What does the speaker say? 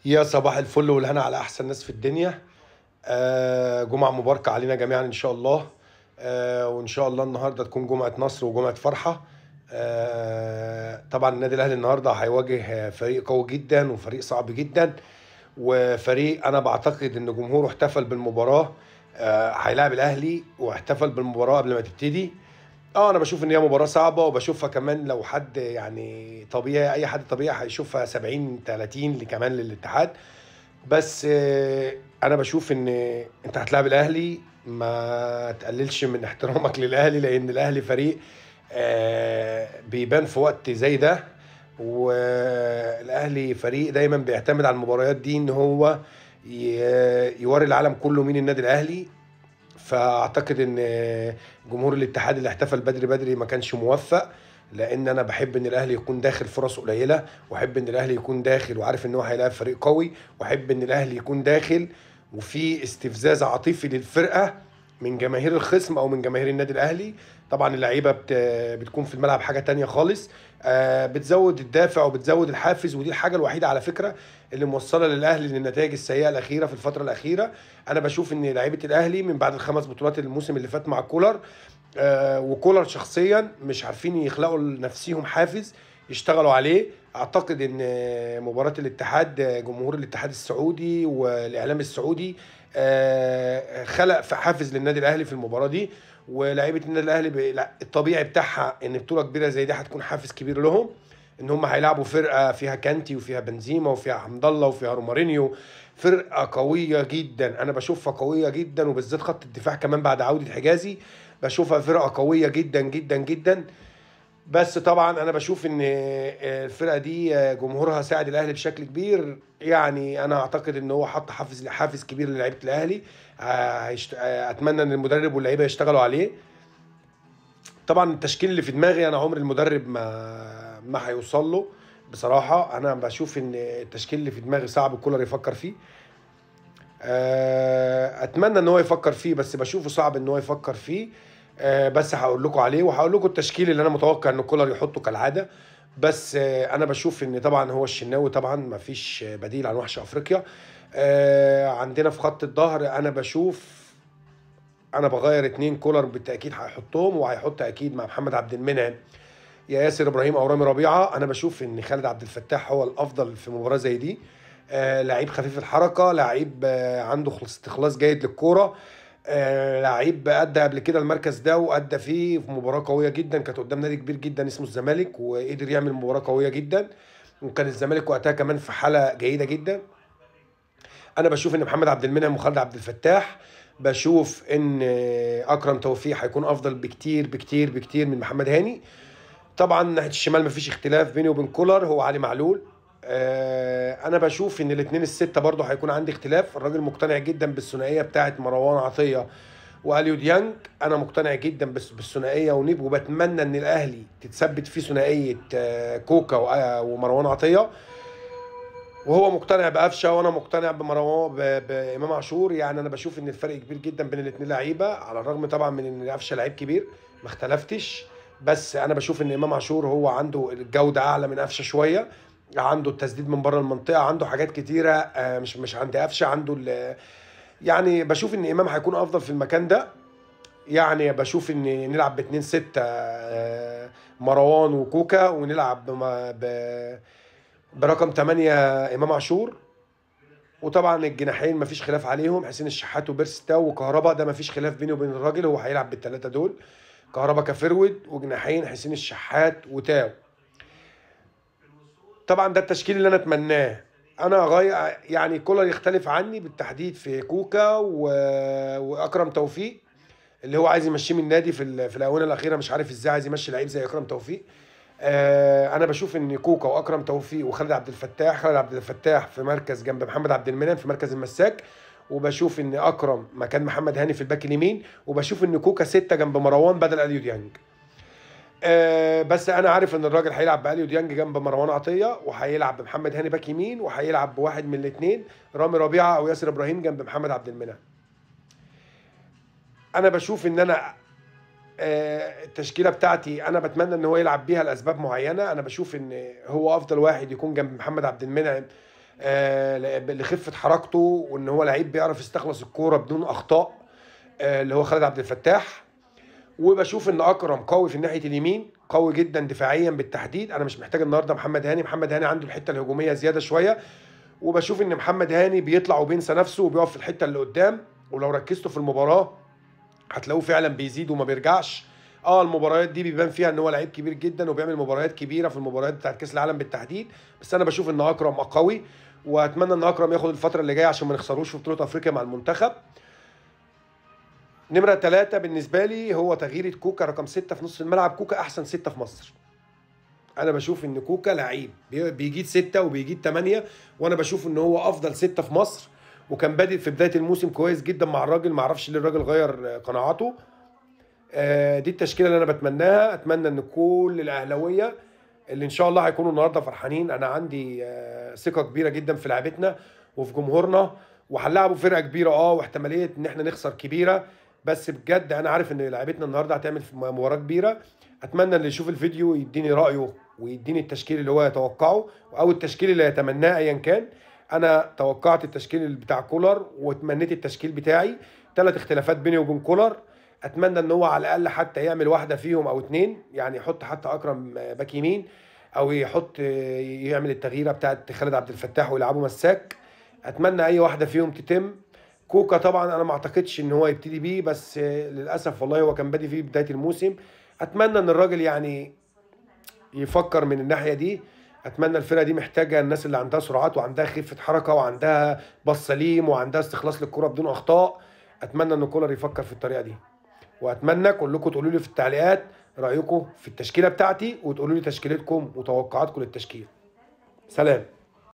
يا صباح الفل والهنا على احسن ناس في الدنيا. جمعة مباركة علينا جميعا ان شاء الله. وان شاء الله النهارده تكون جمعة نصر وجمعة فرحة. طبعا النادي الاهلي النهارده هيواجه فريق قوي جدا وفريق صعب جدا، وفريق انا بعتقد ان جمهوره احتفل بالمباراة. هيلاعب الاهلي واحتفل بالمباراة قبل ما تبتدي. انا بشوف ان هي مباراة صعبة، وبشوفها كمان لو حد يعني طبيعي، اي حد طبيعي هيشوفها 70-30 كمان للاتحاد. بس انا بشوف ان انت هتلاعب الاهلي، ما تقللش من احترامك للاهلي، لان الاهلي فريق بيبان في وقت زي ده، والاهلي فريق دايما بيعتمد على المباريات دي ان هو يوري العالم كله مين النادي الاهلي. فاعتقد ان جمهور الاتحاد اللي احتفل بدري بدري ما كانش موفق، لان انا بحب ان الاهلي يكون داخل فرص قليله، واحب ان الاهلي يكون داخل وعارف ان هو هيلاعب فريق قوي، واحب ان الاهلي يكون داخل وفي استفزاز عاطفي للفرقة من جماهير الخصم او من جماهير النادي الاهلي. طبعا اللعيبة بتكون في الملعب حاجة تانية خالص، بتزود الدافع وبتزود الحافز، ودي الحاجة الوحيدة على فكرة اللي موصله للاهلي للنتائج السيئة الاخيرة في الفترة الاخيرة. انا بشوف ان لعيبة الاهلي من بعد الخمس بطولات الموسم اللي فات مع كولر، وكولر شخصيا مش عارفين يخلقوا لنفسهم حافز يشتغلوا عليه. اعتقد ان مباراة الاتحاد، جمهور الاتحاد السعودي والاعلام السعودي خلق في حافز للنادي الاهلي في المباراة دي، ولاعيبه النادي الاهلي الطبيعي بتاعها ان بطوله كبيرة زي دي هتكون حافز كبير لهم، ان هم هيلعبوا فرقه فيها كانتي وفيها بنزيما وفيها حمد الله وفيها رومارينيو، فرقه قوية جدا، انا بشوفها قوية جدا، وبالذات خط الدفاع كمان بعد عوده حجازي بشوفها فرقه قوية جدا جدا جدا. بس طبعا انا بشوف ان الفرقة دي جمهورها ساعد الاهلي بشكل كبير، يعني انا اعتقد ان هو حط حافز كبير للعيبة الاهلي. اتمنى ان المدرب واللعيبة يشتغلوا عليه. طبعا التشكيل اللي في دماغي انا عمر المدرب ما هيوصل له بصراحة. انا بشوف ان التشكيل اللي في دماغي صعب كولر يفكر فيه، اتمنى ان هو يفكر فيه، بس بشوفه صعب ان هو يفكر فيه. بس هقول لكم عليه، وهقول لكم التشكيل اللي انا متوقع ان كولر يحطه كالعادة. بس انا بشوف ان طبعا هو الشناوي، طبعا ما فيش بديل عن وحش افريقيا. عندنا في خط الظهر انا بشوف، انا بغير اتنين كولر بالتاكيد هيحطهم، وهيحط اكيد مع محمد عبد المنعم يا ياسر ابراهيم او رامي ربيعة. انا بشوف ان خالد عبد الفتاح هو الافضل في مباراة زي دي، لعيب خفيف الحركة، لعيب عنده استخلاص جيد للكورة، لعيب ادى قبل كده المركز ده وادى فيه في مباراة قوية جدا كانت قدام نادي كبير جدا اسمه الزمالك، وقدر يعمل مباراة قوية جدا، وكان الزمالك وقتها كمان في حاله جيدة جدا. انا بشوف ان محمد عبد المنعم وخالد عبد الفتاح، بشوف ان اكرم توفيق هيكون افضل بكتير بكتير بكتير من محمد هاني. طبعا ناحية الشمال مفيش اختلاف بيني وبين كولر، هو علي معلول. انا بشوف ان الاثنين الستة برضو هيكون عندي اختلاف. الراجل مقتنع جدا بالثنائيه بتاعه مروان عطية واليو ديانج، انا مقتنع جدا بالثنائيه ونيب، وبتمنى ان الاهلي تتثبت فيه ثنائية كوكا ومروان عطية، وهو مقتنع بقفشه وانا مقتنع بمروان بامام عاشور. يعني انا بشوف ان الفرق كبير جدا بين الاثنين لعيبة، على الرغم طبعا من ان قفشه لعيب كبير ما اختلفتش، بس انا بشوف ان امام عاشور هو عنده الجودة اعلى من قفشه شوية، عنده التسديد من بره المنطقة، عنده حاجات كتيرة مش عند قفشه، عنده يعني بشوف ان امام هيكون افضل في المكان ده. يعني بشوف ان نلعب ب2-6 مروان وكوكا، ونلعب برقم 8 امام عاشور، وطبعا الجناحين مفيش خلاف عليهم، حسين الشحات وبيرسي تاو وكهربا، ده مفيش خلاف بيني وبين الراجل، هو هيلعب بالثلاثة دول، كهربا ك forward وجناحين حسين الشحات وتاو. طبعا ده التشكيل اللي انا اتمناه. انا غاية يعني كولر يختلف عني بالتحديد في كوكا واكرم توفيق اللي هو عايز يمشيه من النادي في الاونة الاخيرة، مش عارف ازاي عايز يمشي لعيب زي اكرم توفيق. انا بشوف ان كوكا واكرم توفيق وخالد عبد الفتاح، خالد عبد الفتاح في مركز جنب محمد عبد المنعم في مركز المساك، وبشوف ان اكرم مكان محمد هاني في الباك اليمين، وبشوف ان كوكا 6 جنب مروان بدل اليو ديانج. بس انا عارف ان الراجل هيلعب باليو ديانج جنب مروان عطية، وهيلعب بمحمد هاني باك يمين، وهيلعب بواحد من الاثنين رامي ربيعة او ياسر ابراهيم جنب محمد عبد المنعم. انا بشوف ان انا التشكيلة بتاعتي انا بتمنى ان هو يلعب بيها لاسباب معينة. انا بشوف ان هو افضل واحد يكون جنب محمد عبد المنعم لخفه حركته، وان هو لعيب بيعرف يستخلص الكورة بدون اخطاء، اللي هو خالد عبد الفتاح. وبشوف ان اكرم قوي في ناحية اليمين، قوي جدا دفاعيا بالتحديد. انا مش محتاج النهارده محمد هاني، محمد هاني عنده الحتة الهجومية زيادة شوية، وبشوف ان محمد هاني بيطلع وبينسى نفسه وبيقف في الحتة اللي قدام، ولو ركزتوا في المباراة هتلاقوه فعلا بيزيد وما بيرجعش. المباريات دي بيبان فيها ان هو لعيب كبير جدا وبيعمل مباريات كبيرة في المباريات بتاعت كاس العالم بالتحديد، بس انا بشوف ان اكرم قوي، واتمنى ان اكرم ياخد الفترة اللي جاية عشان ما نخسروش في بطوله افريقيا مع المنتخب. نمره 3 بالنسبة لي هو تغيير كوكا رقم 6 في نص الملعب. كوكا احسن 6 في مصر. انا بشوف ان كوكا لعيب بيجيب 6 وبيجيب 8، وانا بشوف ان هو افضل 6 في مصر، وكان بادئ في بداية الموسم كويس جدا مع الراجل، ما اعرفش ليه الراجل غير قناعاته. دي التشكيلة اللي انا بتمناها. اتمنى ان كل الاهلاوية اللي ان شاء الله هيكونوا النهارده فرحانين، انا عندي ثقة كبيرة جدا في لعيبتنا وفي جمهورنا، وهنلعبوا فرقه كبيرة واحتماليه ان احنا نخسر كبيرة، بس بجد انا عارف ان لعيبتنا النهارده هتعمل مباراة كبيرة. اتمنى اللي يشوف الفيديو يديني رايه ويديني التشكيل اللي هو يتوقعه او التشكيل اللي يتمناه ايا كان. انا توقعت التشكيل بتاع كولر واتمنيت التشكيل بتاعي، 3 اختلافات بيني وبين كولر. اتمنى ان هو على الاقل حتى يعمل واحدة فيهم او 2، يعني يحط حتى اكرم باك يمين، او يحط يعمل التغييره بتاعت خالد عبد الفتاح ويلعبه مساك. اتمنى اي واحدة فيهم تتم. كوكا طبعا انا ما اعتقدش ان هو يبتدي بيه، بس للاسف والله هو كان بادئ فيه بداية الموسم. اتمنى ان الراجل يعني يفكر من الناحية دي. اتمنى الفرقة دي محتاجه الناس اللي عندها سرعات وعندها خفه حركة وعندها باص سليم وعندها استخلاص للكرة بدون اخطاء. اتمنى ان كولر يفكر في الطريقة دي، واتمنى كلكم تقولوا لي في التعليقات رايكم في التشكيلة بتاعتي، وتقولوا لي تشكيلتكم وتوقعاتكم للتشكيل. سلام.